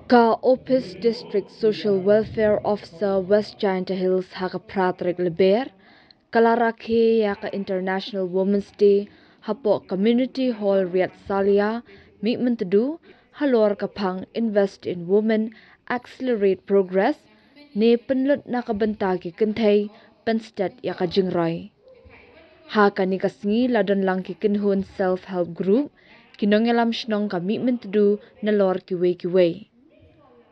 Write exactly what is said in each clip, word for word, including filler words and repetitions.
Ka Office District Social Welfare Officer West Jaintia Hills ha ka phra tarik Lber ka la rakhe ïa ka International Women's Day hapoh Community Hall Riatsalia, Mihmyntdu, halor ka phang Invest in Women, Accelerate Progress, ne pynlut na ka bynta ki kynthei pynstet ïa ka jingroi. Ha kane ka sngi la don lang ki kynhun self help group, ki nongïalam shnong ka Mihmyntdu nalor kiwei kiwei.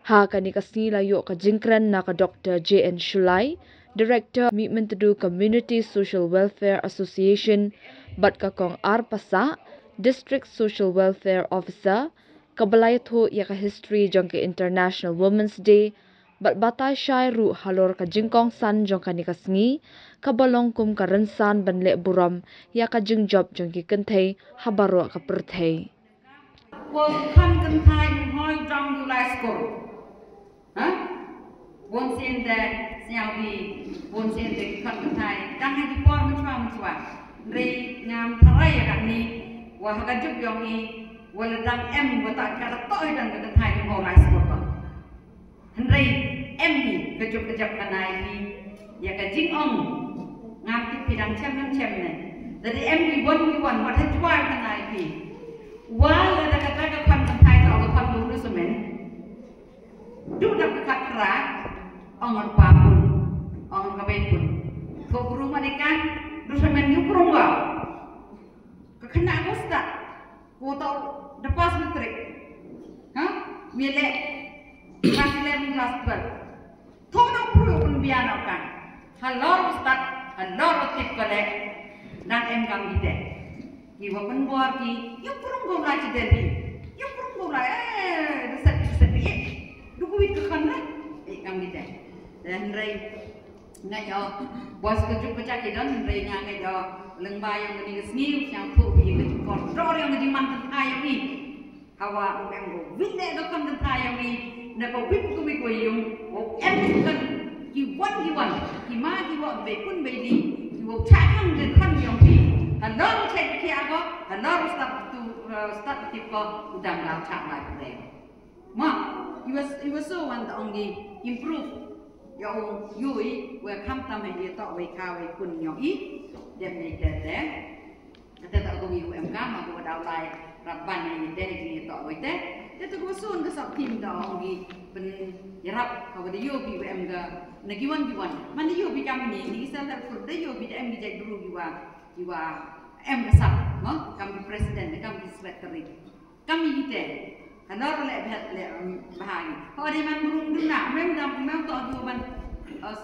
Ha kane ka sngi la ïoh ka jingkren na ka Doctor J N Shullai, Director Mihmyntdu Community Social Welfare Association, bad ka Kong R Passah, District Social Welfare Officer, kaba la ïathuh ïa ka history jong ka International Women's Day, bad batai shai ruh halor ka jingkongsan jong kane ka sngi, kaba long kum ka rynsan ban leh burom ïa ka jingjop jong ki kynthei ha baroh ka pyrthei. Wa khon kynthai hoi dong yu lai skur. Ha? Bun sien te sñiaw bi, bun sien te khon kynthai dang ha ki por mynchwa mynchwa. Hynrei ngam tharai ïa kane, wa ha ka juk yong i, wa la dang em wa ta ka da toh i dang ka kynthai ki hoi lai skur ba. Hynrei em hi ka juk ka jap ka nai hi ïa ka jingong. Ngam tip phi dang chem dang chem ne. Da dei em hi wan hi wan wat ha jwai ka nai hi. Wa la da ka ta ka khon kynthai ka ong ka khon lu lu semen. Du da ka khat kra ong ka pa pun, ong ka bei pun. Ko guru ma dei kan du semen yu krung wa. Ka khana ko sta. Ko tau da pass matric. Ha? Wi le class eleven, class twelve. Tho nang pru pun bian ka. Halor stad, halor tip ka le. Nang em kam ite. Ki wa pun bor ki, yu pun ko la ci den ki. Yu pun ko la, eh, da set, da set bi. Du ku wit ka khon re. Eh, kam ite. Dan rei. Nga ïoh bos ka juk ka jak i don, hynrei nga nga ïoh lyngba ïong kane ka sngi, sñiawthuh ïa ka jingkordor ïong ka jingman kynthai ïong i. Hawa u em ko wit ne ka khon kynthai ïong i, na ka wit ka wit ko ïong, u em kan ki wan ki wan, ki ma ki wa bei pun bei di, ki wa cha kan ka khon ïong i. Halor cha ki a ko, halor stad tu, eh, stad ki ko, u dang la cha lai pdeng. Ma, i was, i was so wan ta ong i improve. Ïa u yui, we kham tam he ïa to we ka we kun ïong i. Dep ne te te. Te te ko wi u em ka ma ko daw lai rap ban ne te ne ki to we te. Te te ko sun ka sap tim da ong i pen ïarap ka we de yu bi we em ga na ki wan ki wan. Man de yu bi kam ni, ni sel da kur de yu bi de em ki jai dru ki wa, ki wa em ka sap, ma, kam ki president, kam ki secretary. Kam ite, halor le bhet le, um, bahagi. Ho de man mrung duna, mem dam, mem to du man, uh,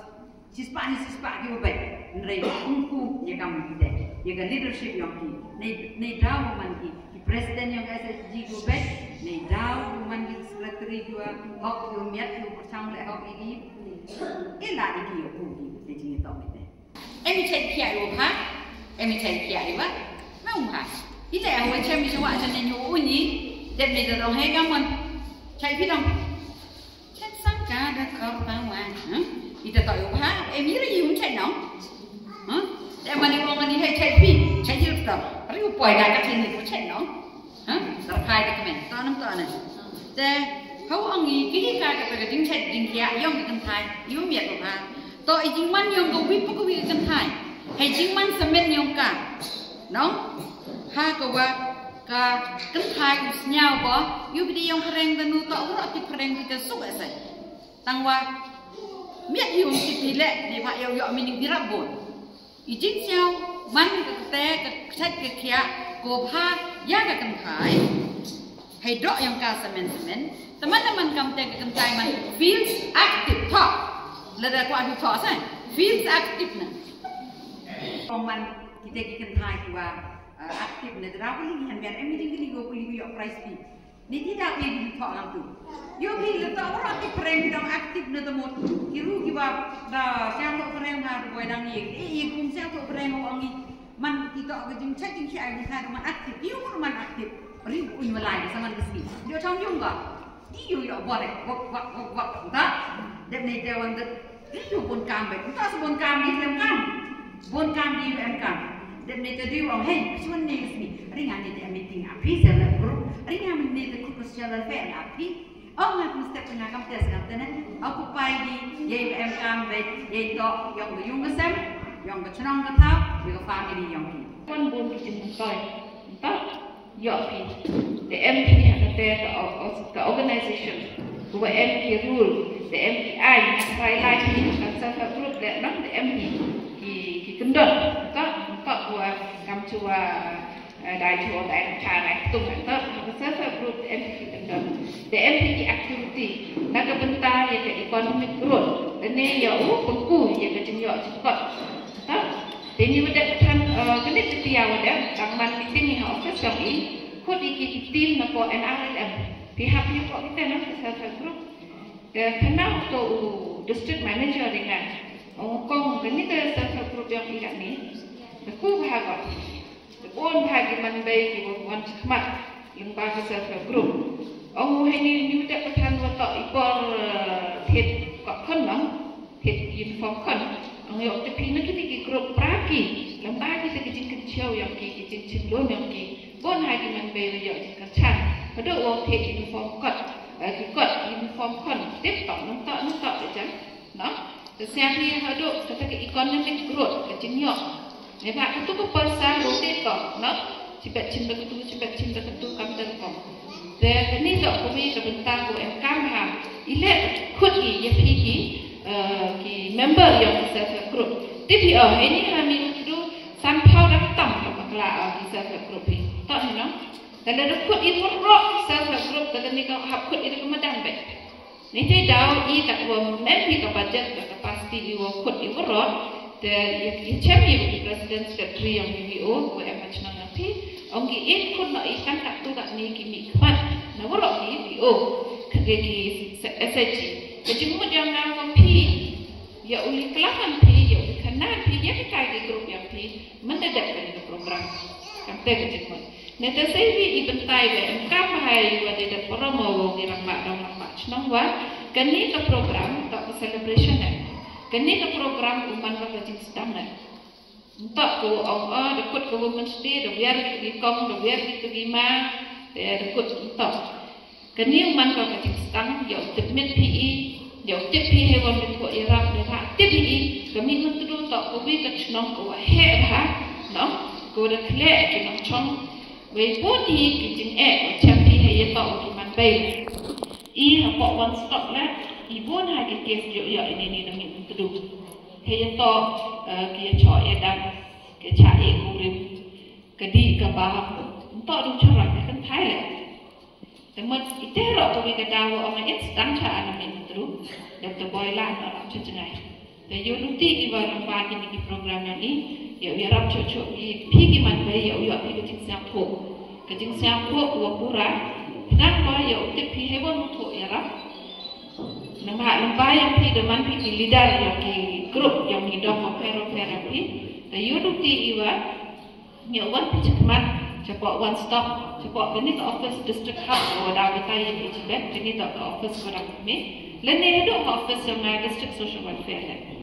sispa ni sispa ki ubet. Nrei ungku ye kam ite. Ye ka leadership yong ki. Nei, nei daw man ki. Ki president yong S H G ki ubet. Nei daw man ki secretary ki wa. Hok ki umiat ki uperchang le hok ki. Ila di ki yoku ki. Nei jing ito ite. Em i chait khia i wa pha, em i chait khia i wa, na u pha. I le a wa chem i chwa chan ne nyu u ni, dep ni da dong hai ka mon. Chait phi dong. Chait sang ka da ka pa wa. Hmm? I da to i wa pha, em i ri i un chait nong. Hmm? Em ma ni wa ma ni hai chait phi, chait i to. Ri u poi da ka chait ni u chait nong. Ha? Sarphai ka kmen. To nam to nam. Te, hau ong i, ki ka ka ka jingchait jingkhia, yong ka kynthai, yu miat ko ha. To i jingman yong ka wi pu ka wi ka kynthai. Hai jingman semen yong ka. Nong? Ha ka wa ka kynthai u sñiaw ko, yu bidi yong phareng da nu to, u ro ti phareng ti ka suk asai. Tang wa, miat yong ti ti le, ne ba yong yong mining di rap bon. I jingsngew man ka kte ka kchet ka khiah ko bha ïa ka kynthai. Hei doh ïong ka semen semen. Te man man kam te ka kynthai man feels active thok. Lada kwah du thok sa feels active na. Ong man kita ki kynthai ki wa, uh, active na dra puli han bian em jing kini go puli go yok prize pi. Ni ti da pi di thok ngam tu. Yo pi le to ro ti prank dang active na temu. Ki ru ki ba da siang to prank ha boy dang ye. E ye kum siang to prank ong i. Man ti to ka jing chat jing chi ai jing sa man active. Yo man active. Ri un malai sa man kesi. Yo chang yung ga. Yo yo bore. Wak wak wak wak. Da. Dep ne te wan de. Ri yu bun kam be. Nta su bun kam di lem kam. Bun kam di lem kam. Dep ne te di wang hey. Chuan ne sni. Ri ngan ne te meeting a pi se le group. Ri ngan ne te ku ko sel. Welfare and Arti. Ong nga kumstep nga kam tes kam tene. Occupy di ye em kam be ye to yong ka yung ka sem, yong ka chnong ka thaw, ye ka family yong ki. Kon bun ki jingmyntoi. Nta yo ki. The M P ha ka te ka o- o- ka organization. Kuwa M P rule. The M P ai na try lai ki ka self help group le nang the M P ki ki kendon. Nta nta kuwa kam chua. Dai chua dai cha dai tung nta ka self help group M P ki kendon. The M P ki activity na ka bynta ya ka economic growth. Lane ya u pengku ya ka jingyo jingkot. Nta te ni wada than kene te pia wada tang man meeting ni ha office yong i. Khut i ki ki team na ko N R L M. Pi hap ni ko kita na ka self help group. Te kena to u district manager ringan. Ong kong kene ka self help group yong i kat ni. Te ku bahagot. Te bun bha ki man bei ki wan wan chakmat lyngba ka self help group. Ong u hei ni ni utek pathan wa tok i por eh, thied kot khon nong thied uniform khon. Ong yok te phi na kini ki group pra ki lyngba ki te ki jingkynchew yong ki ki jingchim lun yong ki. Bun ha ki man bei wa yok jingkyrchan. Haduh wa thied uniform kot eh, ki kot uniform khon tip tok nong tok nong tok te jang. No? Te siang hi haduh kata ka economic growth ka jingyo. Ne ba katu ka pasa rote ko, no? Chibet chim da katu, chibet chim da katu kam da ko. Te kani to kumi ka bynta ko em kam ha. Ile khut i ya phi ki eh, ki member yong ka self help group. Te phi oh ini ha mi tu san phaw da tam ka makla oh ki self help group hi. To ni no. Te da khut i murro self help group te kani ka hap khut i da ka madan be. Ni te daw i ka ko mem hi ka budget ka capacity i wa khut i wa rot. Te i chem i wa president secretary yong i wa ko em ach nang ti. Ong ki in khut no i kan ka tu ka ni ki mi khmat na wa rot i wa ka ki S H G. Ka jingmut yong na wa phi ya u li kelaman phi ya u li kanan phi ya ka kai ki group yong phi. Menda dep ka ni ka program. Kam te ka jingmut. Neta sei wi i bentai we em kam hai wa de da poromo wo ngi rang ma dong rang ma chnong wa. Kani ka program to ka celebration ne. Kani ka program u man wa ka jingstang ne. Ntok ko ong o da kut ko women ste da wer ki ki kong da wer ki ki ma. Te da kut ntok. Kani u man ko ka jingstang ya u tip mit phi i ya u tip phi he wa mit ko i rap ne ra tip phi i. Kami mun tu do to ko wi ka chnong ko wa he ba no ko da kle ki nong chong. Wei bun hi ki jingeh wa cham phi ha ïa toh wa ki man bei. I ha pok wan stop la i bun ha ki kes ïoh ïoh ini ni nang i tdu. Ha ïa toh ki ïa choh ïa dang ki cha i kurim ka di ka ba. Ntoh du chara ka kan thai le. Te mut i te roh ka wi ka daw wa ong in stang cha ana min tdu. Dok te boi la na ram cha jngai. Te ïoh luti i wa rang ba kini ki program yang i ïoh ïarap chuh chuh i phi ki man ba ïoh ïoh phi ka jingsngewthuh. Ka jingsngewthuh wa pura. Nang ba ïoh tip phi hei wa muthuh ïarap. Nang ha nang ba yang phi da man phi ki leader yang ki group yang ki dong wa pher wa pher yang phi. Te ïoh luti i wa Ngi wan phi chakmat chapoh one stop chapoh kani ka office district hub wa da batai ïa ki chibet kani ka office ko dang kami. Lane haduh ka office jong nga district social welfare le.